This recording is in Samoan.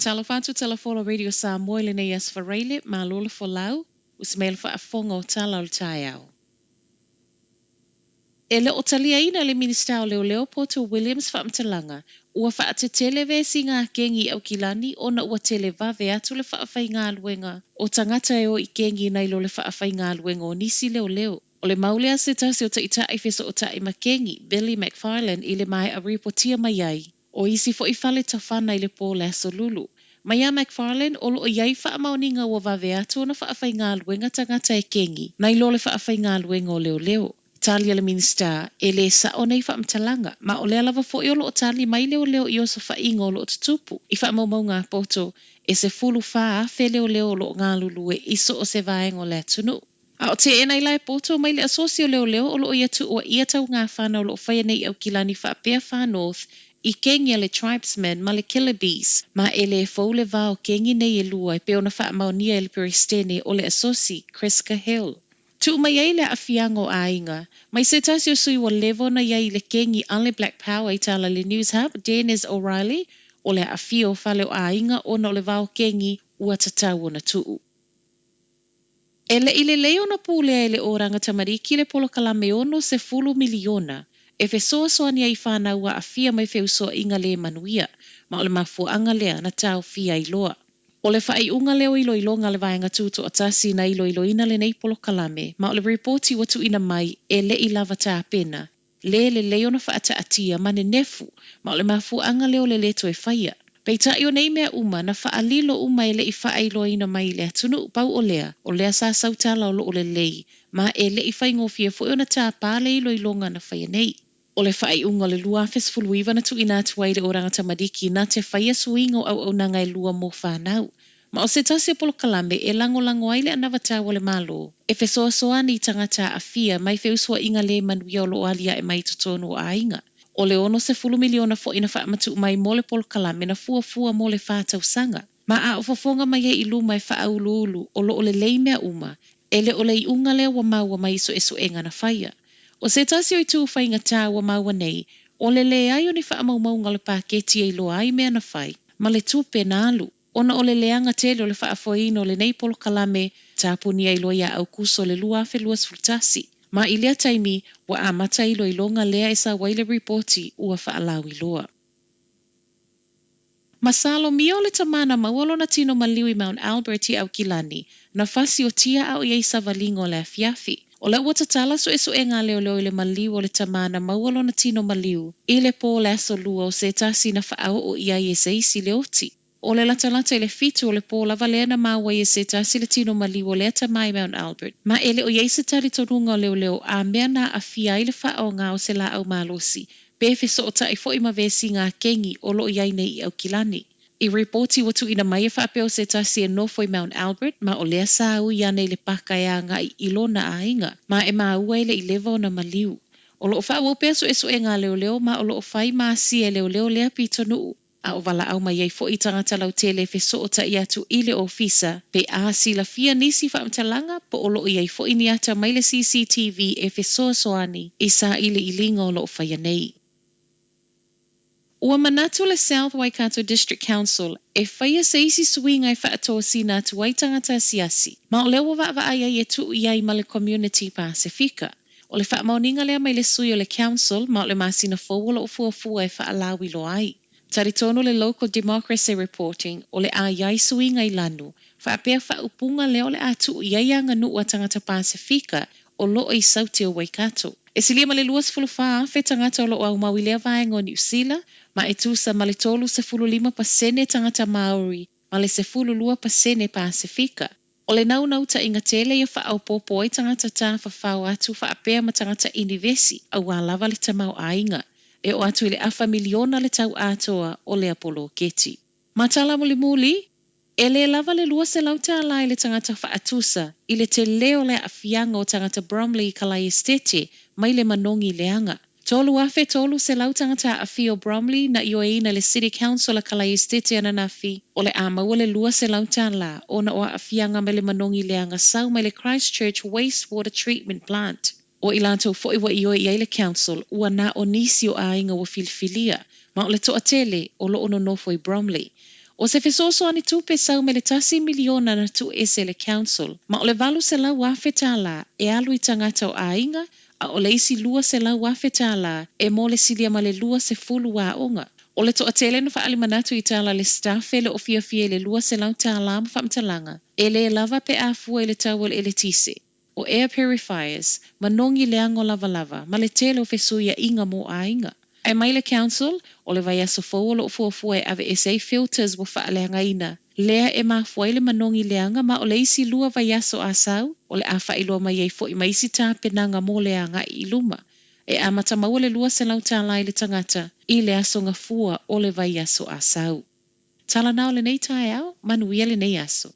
Faatalofa atu Tala Folau Radio Samoa i lenei aso Faraile, malo le folau, ua se mea le faafofoga o tala o le taeao. E le o taliaina e le Minisita o Leoleo Poto Williams faamatalaga, ua faatetele vesiga a kengi i Aukilani ona ua tele vave atu le faafaigaluega o tagata e o i kengi nai lo le faafaigaluega o nisi leoleo. O le mau lea a se tasi o taitai fesootai ma kengi, Billy McFarlane, i le maea ripotia mai ai o isi foi fale tafana i le po o le Aso Lulu. Mai a McFarlane, o lo o i ai faamaoniga ua vave atu ona faafaigaluega tagata e kengi nai lo le faafaigaluega o leoleo. Tali a le Minisita, e lē sa'o nei faamatalaga, ma o lea lava foi o lo o tali mai leoleo i osofaiga o lo o tutupu i faamaumauga a poto e 14,000 leoleo o lo o galulue i so o se vaega o le atunuu. A o teena i lae poto mai le asosi o leoleo o lo o ia tuuaia taugafana o lo o faia nei i Aukilani faapea Far North i kengi a le Tribesmen ma le Killer Bees, ma e lē fou le va o kengi nei e lua e pei ona faamaonia e le Peresetene o le asosi, Chris Cahill. Tuu mai ai le aafiaga o aiga, mai se tasi o sui ua leva ona i ai i le kengi a le Black Power i tala le News Hub, Dennis O'Reilly, o le aafia o fale o aiga ona o le va o kengi ua tatau ona tuu. E le i lelei ona pulea e le Oranga Tamariki le polokalame 60 miliona e fesoasoani ai i whanau aafia mai feusoaiga lē manuia, ma o le mafuaaga lea na taofia ai loa. O le faaiuga lea o iloiloga a le Vaega Tutoatasi na iloiloina lenei polokalame, ma o le ripoti ua tuuina mai e le i lava tapena, lē lelei ona faataatia ma nenefu, ma o le mafuaaga lea o le lē toe faia. Peitai o nei mea uma, na faalilo uma e le i faailoaina mai i le atunuu, pau o lea, o lea sa sau tala o loo lelei, ma e le i faigofie foi ona tāpā le iloiloga na faia nei. O le faaiuga o le 2019 na tuuina atu ai i le Oranga Tamariki na te faia suiga o auaunaga e lua mo whanau. Ma o se tasi o polokalame e lagolago ai le anavatau a le Malo e fesoasoani i tagata aafia mai feusoaiga lē manuia o lo o aliae mai i totonu o aiga. O le 60 miliona foi na faamatuu mai mo le polokalame na fuafua mo le fa tausaga. Ma a o fofoga mai ai i luma e faauluulu o lo o lelei mea uma, e le o le iuga lea ua maua mai i suesuega na faia. O se tasi o itu faigata ua maua nei, o le leai o ni faamaumauga o le paketi e iloa ai mea na fai, ma le tupe na alu. Ona o le leaga tele o le faafoeina o lenei polokalame, tapunia ai loa ia Aukuso o le 2021. Ma i lea taimi, ua amata iloiloga lea e sau ai le ripoti ua faalauiloa. Masalomia o le tama na maua lona tino maliu i Mount Albert i Aukilani, na fasiotia a o i ai savaliga o le afiafi. O lea ua tatala suesuega a leoleo i le maliu o le tama na maua lona tino maliu i le po o le Aso Lua o se tasi na faaoo i ai e se isi le oti. O le latalata i le 7 o le po lava lea na maua ai e se tasi le tino maliu o lea tama i Mount Albert, ma e le o i ai se talitonuga o leoleo a mea na aafia ai le faaaoga o se laau malosi pe fesootai foi ma vesiga a kengi o lo o i ai nei i Aukilani. I ripoti ua tuuina mai e faapea o se tasi e nofo i Mount Albert ma o lea sa ui ane i le paka e agai i lona aiga, ma e maua e le i leva ona maliu. O lo o faaauau pea suesuega a leoleo ma o lo o fai ma asia e leoleo lea pitonuu, a o valaau mai ai foi i tagata lautele e fesootai atu i le ofisa pe a silafia nisi faamatalaga po o lo o i ai foi ni ata mai le CCTV e fesoasoani i sailiiliga o lo o faia nei. Ua manatu le South Waikato District Council e faia se isi suiga e faatosina atu ai tagata asiasi, ma o lea ua vaavaai ai e tuu i ai ma le Community Pasifika. O le faamaoniga lea mai le sui o le Council ma o le masina fou o lo o fuafua e faalauiloa ai. Talitonu le Local Democracy Reporting o le a i ai suiga i lanu, faapea faaupuga lea o le a tuu i ai aganuu a tagata Pasifika o lo o i Saute o Waikato. E silia ma le 24,000 tagata o lo o aumau i lea vaega o Niu Sila, ma e tusa ma le 35% tagata Māori ma le 12% Pasifika. O le naunautaiga tele ia faaopoopo ai tagata tafafao atu faapea ma tagata inivesi auā lava le tamaoaiga. E oo atu i le afa miliona le tau atoa o lea poloketi. Ma tala mulimuli, e lē lava le 200 tālā i le tagata faatusa i le telē o le aafiaga o tagata Bromley i Kalaiestete mai le manogi leaga. 3,300 tagata aafia o Bromley na ioeina e le City Council a Kalaiestete ananafi o le a maua le 200 tālā ona o aafiaga mai le manogi leaga sau mai le Christchurch Wastewater Treatment Plant. O i latou foi ua ioe i ai le Council, ua na o nisi o aiga ua filifilia, ma o le toatele o lo o nonofo i Bromley. O se fesoasoani tupe sau mai le $1 miliona na tuuese e le Council, ma o le $800,000 e alu i tagata o aiga, a o le isi $200,000 e mo le silia ma le 20 aoga. O le toatele na faaali manatu i tala a le Staff e le o fiafia i le $200 ma faamatalaga, e lē lava pe a fua i le tau o le eletise, o air purifiers, manogi leaga o lavalava, ma le tele o fesuiaiga mo aiga. Ae mai le Council, o le vaiaso fou o lo o fuafua e aveese ai filters ua faaleagaina, lea e mafua ai le manogi leaga ma o le isi lua vaiaso a sau, o le a faailoa mai ai foi ma isi tapenaga mo le agai i luma. E amata maua le $200 i le tagata i le Aso Gafua o le vaiaso a sau. Tala na o lenei taeao, manuia lenei aso.